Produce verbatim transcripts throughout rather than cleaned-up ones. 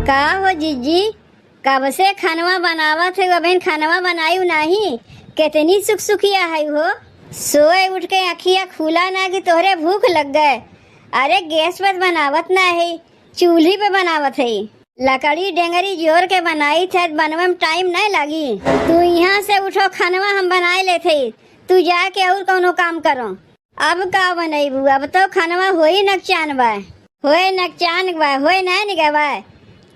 का हो जिज्जी, कब से खनवा बनावत है, अबहिन खनवा बनायू नाही? केतनी सुखसुखिया है हो, सोए उठ के अखिया खुला ना कि तोहरे भूख लग गए। अरे गैस पर बनावत ना है, चूल्ही पे बनावत है। लकड़ी डेंगरी जोर के बनाई थे, बनवे में टाइम नहीं लागी। तू यहाँ से उठो, खनवा हम बनाए लेते, तू जाके और कौनो काम करो। अब का बनैबू? अब तो खनवा होई नकचान बा, होए नकचान बा, होए ना निगवा।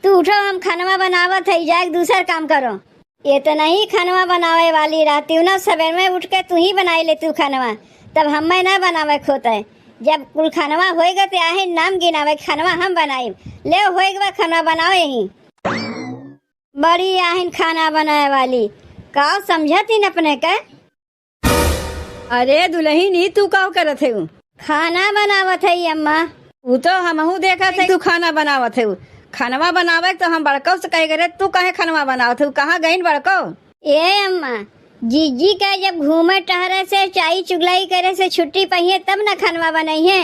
तू उठो, हम खनवा बनावत है, जाके दूसर काम करो। इतना ही खनवा बनावे वाली रहती हूँ ना, सवेर में उठ के तू ही बनाई ले तू खनवा, तब हमें ना बनावे खोते। जब कुल खनवा होए गए तो आहे नाम गिनावे, खनवा हम बनाई। ले होए गवा खनवा बनाओ यही। बड़ी आहिन खाना बनाए वाली, का समझत इन अपने के? अरे दुलहिन, ई तू का करत है? खाना बनावत है अम्मा। ऊ तो हमहू देखत है तू खाना बनावत है। खनवा बनावे तो हम बड़कौ से कहे करे, तू काहे खनवा बनावत है? कहाँ गइन बड़कौ? ए अम्मा, जीजी का जब घूमे टहरे से, चाई चुगलाई करे से छुट्टी पहिए तब न खनवा बनइहे।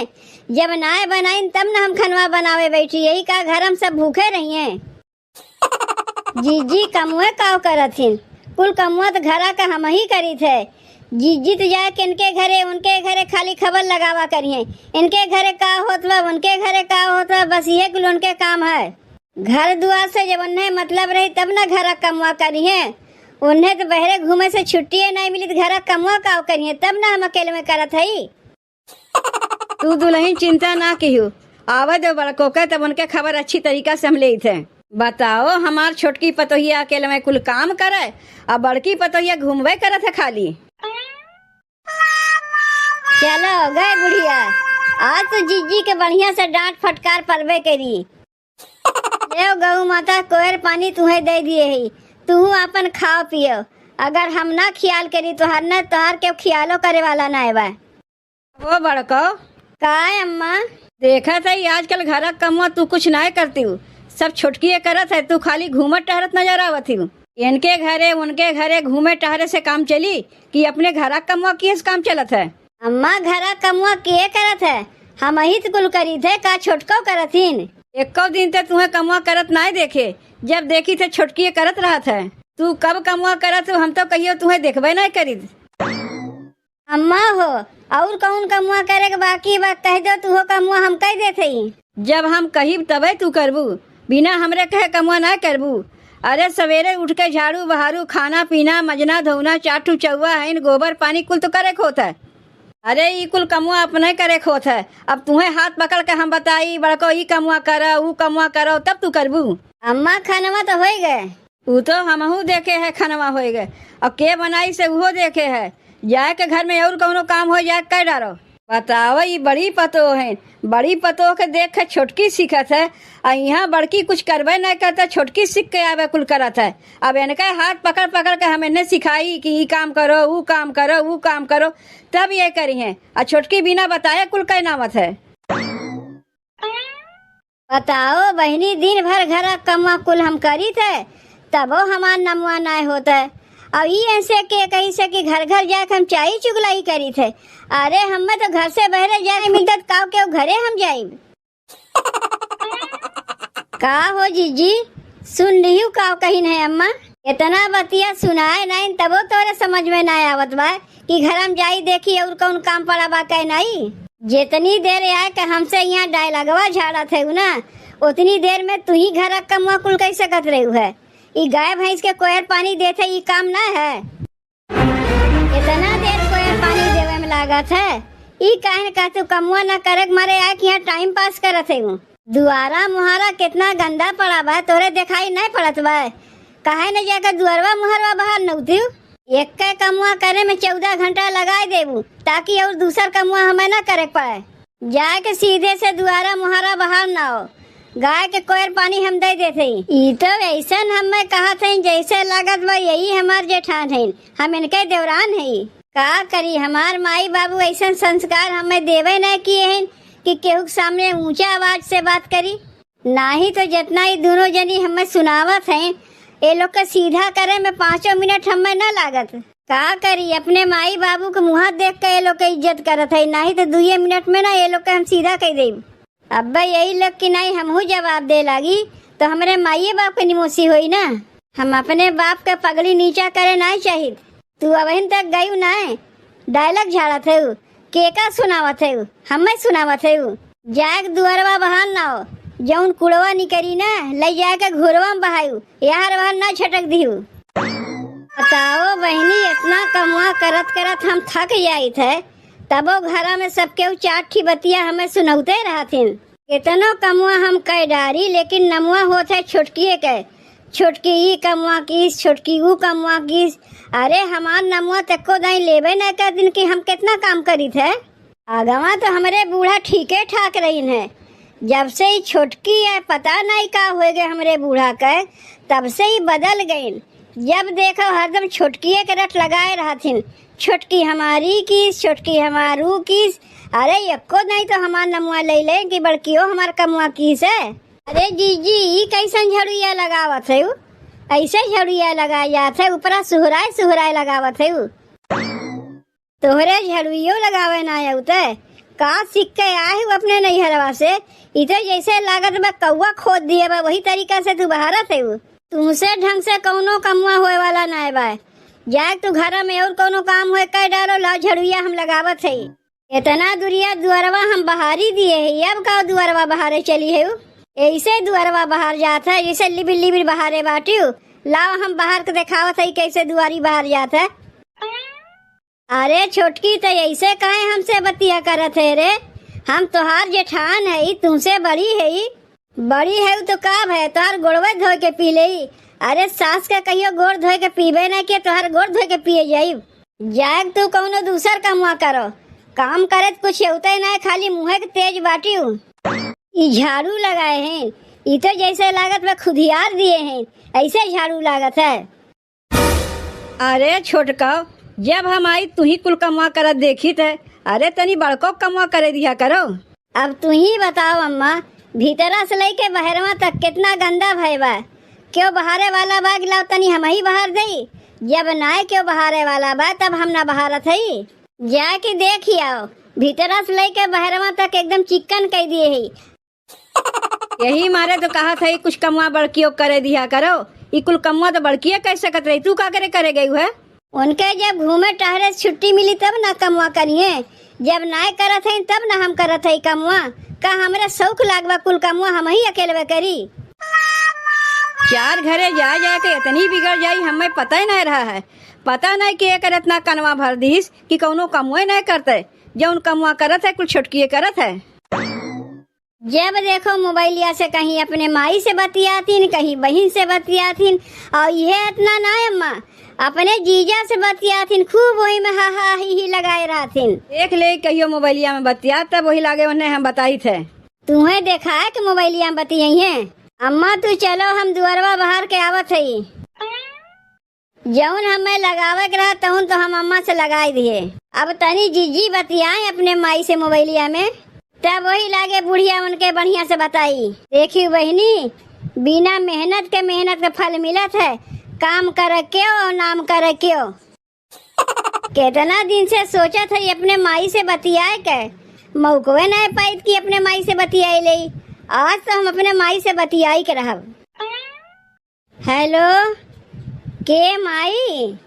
जब नाय बनाइन तब न हम खनवा बनावे बैठी, यही का घर हम सब भूखे रहिए। जीजी कमुए काव करत हिन? कुल कमुआ त घरा का हमही करीत है। जीजी त जाए के इनके घरे, उनके घरे खाली खबर लगावा करिहे, इनके घरे का होत बा, उनके घरे का होत बा, बस इहे कुल उनके काम है। घर दुआर से जब उन्हें मतलब रही तब ना घरा कमुआ करिहे, उन्हें त बहरे घूमे से छुट्टिए नहीं मिली त घरा कमुआ काव करिहे, तब ना हम अकेले में करत हई। तू दुलहिन चिंता ना किहू, आवे दे बड़को के, तब उनके खबर अच्छी तरीका से हम लेइत है। बताओ, हमार छोटकी पतोहिया अकेले में कुल काम करे, आ बड़की पतोहिया घूमबे करत है खाली। चलो गए बुढ़िया, आज तो जीजी के बढ़िया से डांट फटकार पड़बे करी। ले गऊ माता, कोयर पानी तुहे दे दिए ही, तू आपन खाओ पियो। अगर हम ना खियाल करी तोहार, न तोहार के खियालो करे वाला ना बा। ओ बड़को, का अम्मा? देखत है आजकल घर क कमवा तू कुछ नाय करती हूँ, सब छोटकिए करत है, तू खाली घूमत टहरत नजर आवत हूँ। इनके घरे उनके घरे घूमे टहरे से काम चली कि अपने घर क कमवा किए से काम चलत है? अम्मा, घर क कमवा के करत है? हम ही तो कुल करीत है, का छोटको करत हिन? एको दिन ते तुहे कमवा करत नाय देखे, जब देखी थे छोटकिए करत रहत है। तू कब कमवा करत हो, हम तो कहियो तुहे देखबे नाय करीत। अम्मा हो, और कौन कमुआ करे के बाकी बा, कह दो, तू हो कमुआ हम कह देत हई। जब हम कहिब तबे तू करबू, बिना हमरे कहे कमुआ ना करबू। अरे सवेरे उठ के झाड़ू बहारू, खाना पीना, मजना धोना, चाटू चौवा हईन, गोबर पानी कुल तो करे के होत है। अरे ई कुल कमुआ अपने करे के होत है। अब तुहे हाथ पकड़ के हम बताई, बड़को ई कमुआ करो, ऊ कमुआ करो, तब तू करबू। अम्मा, खानवा तो होई गए। ऊ तो हमहू देखे है, खनवा होए गए। अब के बनाई से उहो देखे है। जाए के घर में और कौनो काम हो जाए, कह डारो। बताओ, ई बड़ी पतोह है, बड़ी पतोह के देख के छोटकी सीखत है। आ यहाँ बड़की कुछ करबे नहीं करता, छोटकी सीख के आवे कुल करत है। अब इनके हाथ पकड़ पकड़ के हम इन्हें सिखाई कि ई काम करो, ऊ काम करो, ऊ काम करो, तब ये करी हैं। आ छोटकी बिना बताए कुल कह नावत है। बताओ बहिनी, दिन भर घर क कमवा कुल हम करी थे, तबो हमार नमवा नाय होत है। अब ई ऐसे के कही से कि घर घर जाके हम चाई चुगलाई करी थे। अरे हमें तो घर से बहरे जाए मिलत, काव के घरे हम जाई। का हो जीजी, सुन लिहू काव कहिन है अम्मा? इतना बतिया सुनाए नाइन तबो तोरे समझ में ना आवत बा कि घर में जाई देखी और कौन काम पड़ा बा कै नाई। जितनी देर आए के हमसे यहाँ डायलगवा झाड़त है ना, उतनी देर में तू ही घर क कमुआ कुल कह सकत रहू है। ई गाय भैंस के कोयर पानी देत है, ई काम ना है। इतना देर कोयर पानी देवे में लागत है, ई काहे न कहतू कमुआ ना करे के मारे आए कि यहाँ टाइम पास करत है। दुआरा मुहारा कितना गंदा पड़ा बा, तोरे दिखाई नहीं पड़त बा? काहे न जाकर दुआरवा मुहरवा बाहर नौतियो? एक के कमुआ करे में चौदह घंटा लगाए देबू, ताकि और दूसर कमुआ हमें ना करे के पड़े। जाए के सीधे से दुआरा मुहारा बाहर ना हो, गाय के कोयर पानी हम दे देते ही। ई तो ऐसन हमें कहत हैं, जैसे लागत बा यही हमार जेठान हैं, हम इनके देवरान हैं। का करी, हमार माई बाबू ऐसन संस्कार हमें देवे न किए हैं कि केहू के सामने ऊंचा आवाज से बात करी। नाही तो जितना ई दोनों जनी हमें सुनावत हैं, ए लोग के सीधा करे में पाँचों मिनट हमें न लागत। का करी, अपने माई बाबू के मुँह देख के ए लोग के इज्जत करत है, नाही तो दुए मिनट में ना ए लोग के हम सीधा कह देब। अब्बे यही लोग की नाही हमहू जवाब दे लागी तो हमरे माइये बाप के निमोसी होई ना। हम अपने बाप के पगड़ी नीचा करे नाय चाहित। तू अबहिन तक गयू नाय, dialogue झाड़त हऊ। केका सुनावत हऊ? हम्मे सुनावत हऊ? जाए के दुअरवा बहार ना हो, जौन कुड़वा निकरी ना, लई जाए के घुरवा में बहायू, यार वार ना छटक दिहू। बताओ बहिनी, इतना कमवा करत करत हम थक जाइत है, तबो घरा में सब केहू चार ठी बतिया हमें सुनौते रहथिन। केतनो कमवा हम कइ डारी, लेकिन नमवा होत है छोटकिए के। छोटकी ई कमवा कीस, छोटकी ऊ कमवा कीस। अरे, हमार नमवा तक्को दाई लेबे न करतिन कि हम केतना काम करित है। आगवा तो हमरे बूढ़ा ठीके ठाक रहिन है। जब से ई छोटकी है, पता नहीं का होइ गए हमरे बूढ़ा के, तब से ई बदल गइन। जब देखो हरदम छोटकिए के रट लगाए रहथिन, छोटकी हमारी कीस, छोटकी हमारू कीस। अरे, एक्को नहीं तो हमार नमवा ले लें कि बड़कियो हमार कमवा कीस है। अरे जीजी, ई कैसन झड़ुइया लगावत है उ? ऐसे झड़ुइया लगाए जात है, ऊपरा सुहराए सुहराए लगावत है उ। तोहरे झड़ुइयो लगावे ना आउते, का सीख के आए हू अपने नैहरवा से? ई तो जैसे लागत बा कौआ खोद दिए बा, वही तरीका से तू बहारत है उ। तुमसे ढंग से कौनो कमवा होए वाला ना बा। जाए तू घर में और कौनो काम होए कह डारो, लाओ झड़ुइया हम लगावत है। इतना दुरिया दुअरवा हम बहारी दिए है, अब का दुअरवा बहारे चली है उ? ऐसे दुअरवा बहार जात है जैसे लिबिर लिबिर बहारे बाटिउ। लाओ हम बहार के देखावत है कैसे दुआरी बहार जात है। अरे छोटकी, त ऐसे काहे हमसे बतिया करत है रे? हम तोहार जेठान है, तुमसे बड़ी है। बड़ी है तो का भय, तोहार गोड़वे धोए के पी लेई। अरे सास के कहियो गोड़ धोए के पीबे ना के, तोहार गोड़ धोए के पिए जाई। जाए तू कौनो दूसर कमवा करो, काम करे त कुछ होते ना, खाली मुँहे के तेज बाटिउ। ई झाड़ू लगाए हैं, ई तो जैसे लागत बा खुदियार दिए हैं, ऐसे झाड़ू लागत है। अरे छोटका, जब हम आई तुही कुल कमवा करत देखी थे, अरे तनी बड़को कमवा करे दिया करो। अब तुही बताओ अम्मा, भीतरा से लेके बहरवा तक कितना गंदा भय बा। क्यों बहारे वाला बा कि लाओ तनी हमही बहार देई? जब नाय क्यों बहारे वाला बा तब हम ना बहारत हई। जाके देखी आओ, भीतरा से लेके बहरवा तक एकदम चिक्कन कई दिए हई। यही मारे तो कहत है, कुछ कमवा बड़कियो करे दिया करो। ई कुल कमवा तो बड़किए कर सकत रही, तू का करे, करे गई है? उनके जब घूमे टहरे से छुट्टी मिली तब ना कमवा करिए, जब नाय करत है तब ना हम करत है कमवा। का हमरे शौक लाग बा कुल कमवा हम ही अकेलवे करी? चार घरे जा जा के इतनी बिगड़ जाई, हमें पता ही नहीं रहा है। पता नहीं के एकर इतना कनवा भर दीस कि कौनो कमवे नहीं करते, जौन कमवा करत है कुल छोटकिए करत है। जब देखो मोबाइलिया से कहीं अपने माई से बतियाथिन, कहीं बहिन से बतियाथिन, और इहे इतना ना अम्मा, अपने जीजा से बतियाथिन, खूब वही में हा हा ही ही लगाए रहथिन। देख ले कहियो मोबाइलिया में बतिया, तब वही लागे उन्हें हम बताई थे। तुम्हें देखा है कि मोबाइलिया में बतियाई हैं। अम्मा तू चलो, हम दुअरवा बहार के आवत हई। जौन हमें लगावे के रहा तौन तो हम अम्मा से लगाई दिए। अब तनी जीजी बतियाए अपने माई से मोबाइलिया में, तब वही लागे बुढ़िया उनके बढ़िया से बताई। देखी बहिनी, बिना मेहनत के मेहनत के फल मिलत है। काम करे क्यों और नाम करे क्यों। केतना दिन से सोचत है अपने माई से बतियाए के, मौकवे नहीं पाइत कि अपने माई से बतियाए ले। आज तो हम अपने माई से बतियाई के रहब। हेलो, के माई?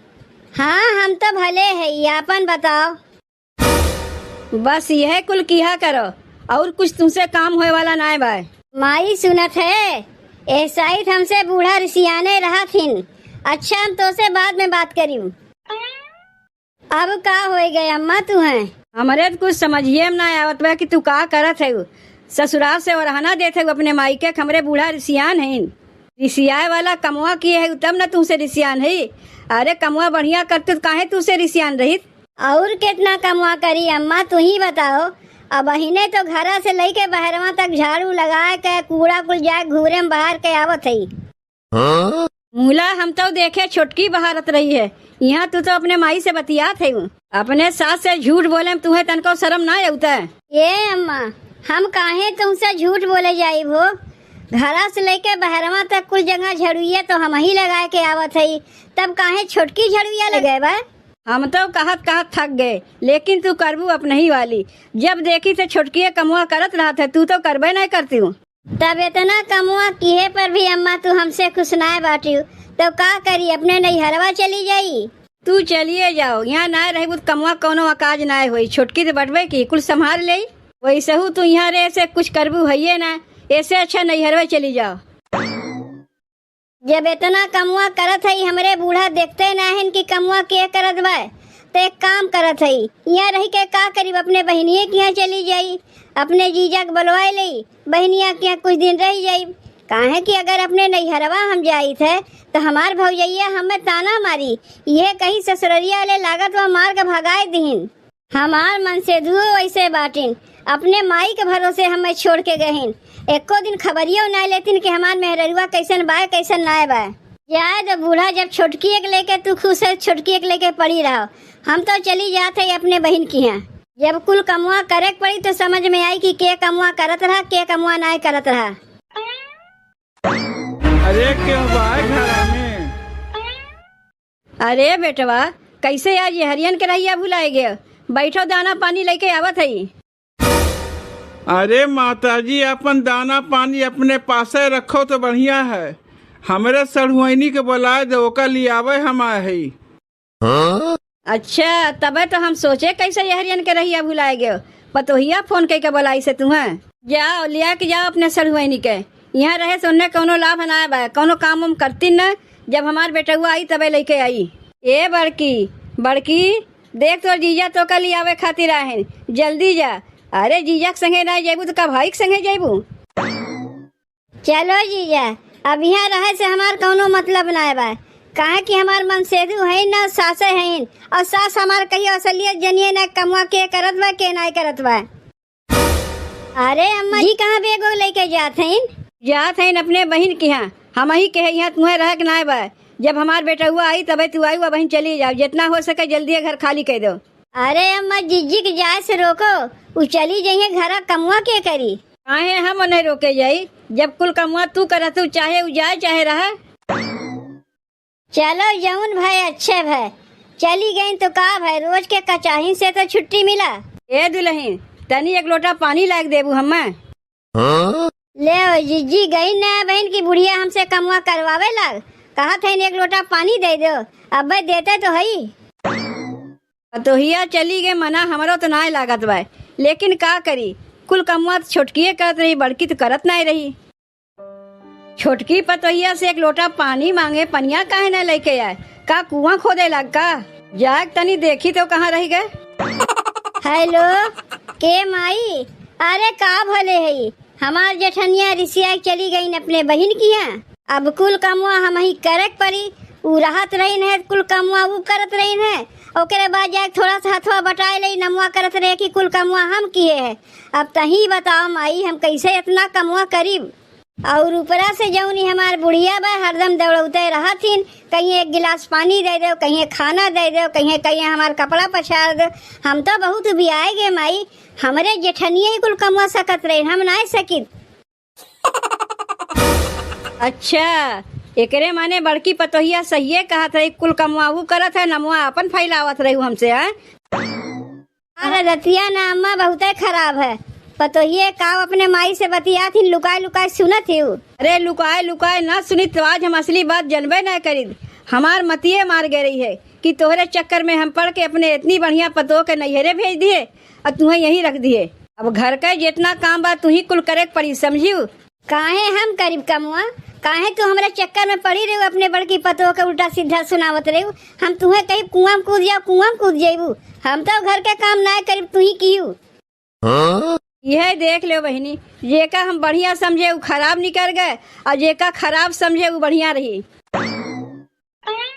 हाँ, हम तो भले है, आपन बताओ। बस यह कुल किहा करो, और कुछ तुमसे काम होए वाला नाय बा। माई सुनत है, ऐसा ही हमसे बूढ़ा रिसियाने रहत हिन। अच्छा, हम तोसे बाद में बात करी। अब का होए गए अम्मा तुहें? हमरे त कुछ समझिए में ना आवत बा कि तू का करत है। ससुराल से ओरहना देत है अपने माई के, हमरे बूढ़ा रिसियान है। रिसियाए वाला कमवा किए है तब न तुमसे रिसियान है। अरे कमवा बढ़िया करते तो काहे तुमसे रिसियान रहित? और कितना कमवा करी अम्मा, तू ही बताओ। अब अहिने तो घरा से लेके बहरवा तक झाड़ू लगाए के, कूड़ा कुल जाए घूरे में बाहर के आवत है। हाँ? मुला, हम तो देखे छोटकी बहारत रही है, यहाँ तू तो अपने माई से बतियात है। अपने सास से झूठ बोले में तुहें तनको शर्म ना आवता है? ए अम्मा, हम काहे तुमसे झूठ बोले जाइब हो? घरा से लेके बहरवा तक कुल जगह झड़ुइया तो हम ही लगाए के आवत है, तब काहे छोटकी झड़ुइया लगाए बा? हम तो कहत कहत थक गए, लेकिन तू करबू अपने ही वाली। जब देखी तो छोटकिए कमुआ करत रहत है, तू तो करबे नहीं करती हूँ। तब एतना कमवा किहे पर भी अम्मा तू हमसे खुश नाय बाटिउ, तो का करी, अपने नैहरवा चली जाई? तू चलिए जाओ, यहाँ नाय रहबू त कमवा कौनो अकाज नाय होई। छोटकी त बटबे की, कुल संभार लेई। वैसहू तू यहाँ रहे से कुछ करबू हइये ना, ऐसे अच्छा नैहरवा चली जाओ। जब एतना कमवा करत हई, हमरे बूढ़ा देखते नाहिन कि कमवा के करत बा, त एक काम करत हई, यहाँ रहि के का करीब, अपने बहिनिये के यहाँ चली जाई, अपने जीजा के बोलवाए लेई, बहिनिया के यहाँ कुछ दिन रहि जाई। काहे कि अगर अपने नैहरवा हम जाइत है, त हमार भौजैया हमें ताना मारी, इहे कही ससुररिया वाले लागत बा मार के भगाए दिहिन। हमार मनसेधुओ वैसे बाटिन, अपने माई के भरोसे हमें छोड़ के गहिन। एको दिन खबरियो नाय लेतिन कि हमार मेहररुआ कैसन बाय, कैसन नाय बाय। जाए दो बूढ़ा, जब छोटकिए के लेके तू खुश है, छोटकिए के लेके पड़ी रहो। हम तो चली जात है अपने बहिन के यहाँ। जब कुल कमवा करे के पड़ी तो समझ में आई कि के कमवा करत रहा, के कमवा नाय करत रहा। अरे, केहू बा घरा में? अरे बेटवा, कैसे आज यहरियन के रहिया भुलाए गए? बैठो, दाना पानी लेके आवत हई। अरे माताजी, अपन दाना पानी अपने पासे रखो तो बढ़िया है। हमरे सढ़ुआइनी के बोलाए दो, ओका लियावे हम आए हई। अच्छा, तबे तो हम सोचे कैसे यहरियन के रहिया भुलाए गयो। पतोहिया फोन कइके बोलाई से तुहें। जाओ, लिया के जाओ अपने सढ़ुआइनी के। यहाँ रहे से उन्हें कौनो लाभ ना बा, कौनो काम उम करती न। जब हमार बेटउआ आई तबे लेके आई। ए बड़की, बड़की, देख तोर जीजा तोका लियावे खातिर आहिन, जल्दी जा। अरे जीजा के संगे ना जइबू तो का भाई के संगे जइबू? चलो जीजा, अब यहाँ रहे से हमार कौनो मतलब ना बा, काहे कि हमार मनसेधु हईन ना, सासे हईन, और सास हमार कहियो असलियत जनिए ना, कमवा के करत बा, के नाय करत बा। अरे अम्मा जी, कहाँ बेगो लेके जात हईन? जात हईन अपने बहिन के यहाँ, हम ही कहे यहाँ तुहें रहे के नाय बा, जब हमार बेटउआ आई तबे तू आई, बहिन चली जाओ, जितना हो सके जल्दी घर खाली कर दो। अरे अम्मा, जिज्जी के जाए से रोको, उ चली जइहे घरा, कमवा के करी? काहे हम उन्हें रोके जाई, जब कुल कमवा तू करत हू, चाहे उ जाए चाहे रहे। चलो जौन भय अच्छे भय, चली गईन तो का भय, रोज के कचाही से तो छुट्टी मिला। ए दुलहिन, तनी एक लोटा पानी लाग देबू हम्मे। ले ओ जिज्जी, गई ना बहिन की बुढ़िया हमसे कमवा करवावे लाग, कहत हईन एक लोटा पानी दे दो, अब्बे देते तो हई। पतोहिया चली गए मना, हमरो तो नाय लागत बा, लेकिन का करी, कुल कमवा तो छोटकिए करत रही, बड़की तो करत नाय रही। छोटकी पतोहिया से एक लोटा पानी मांगे, पनिया काहे ना लेके आए? का कुआं खोदे लाग का? जाग तनी देखी तो कहाँ रह गए। हेलो, के माई? अरे का भले है, हमार जेठनिया रिसिया के चली गईन अपने बहिन किहाँ। अब कुल कमवा हमही करे के पड़ी। उ रहत रहीन है, कुल कमवा उ करत रहीन है। ओकरे बाद जाके थोड़ा सा हथवा बटाए लई, नमवा करत रहे कि कुल कमवा हम किहे है। अब तही बताओ माई, हम कैसे इतना कमवा करीब? और ऊपरा से जौनी हमार बुढ़िया बा, हरदम दौड़ौते रहत हिन, कहीं एक गिलास पानी दे दो, कहीं खाना दे दो, कहीं, कहीं हमार कपड़ा पछाड़ दो। हम तो बहुत उबियाए गए माई, हमरे जेठनिया ही कुल कमवा सकत रहे, हम नाय सकित। अच्छा, एकरे माने बड़की पतोहिया सहिए कहत रही, कुल कमवा उ करत है, नमवा अपन फैलावत रही हमसे, हैं? अरे रतिया ना अम्मा बहुते खराब है। पतोहिए का अपने माई से बतियात हिन, लुकाए लुकाए सुनत हिउ। अरे लुकाए लुकाए ना सुनित तो आज हम असली बात जनबे ना करित। हमार मतिये मार गए रही है कि तोहरे चक्कर में हम पड़ के अपने इतनी बढ़िया पतोह के नैहरे भेज दिए और तुहें यहीं रख दिए। अब घर का जितना काम बा तुही कुल करे के पड़ी, समझिउ? काहे हम करीब कमवा? काहे तू हमरा चक्कर में पड़ी रहू, अपने बड़की पतोह के उल्टा सीधा सुनावत रहू? हम तुहे कही कुआं में कूद जाओ, कुआं में कूद जइबू। हम तो घर के काम ना करीब, तुही किहू। हाँ? यह देख ले बहिनी, जेका हम बढ़िया समझे उ खराब निकल गए, और जेका खराब समझे उ बढ़िया रही।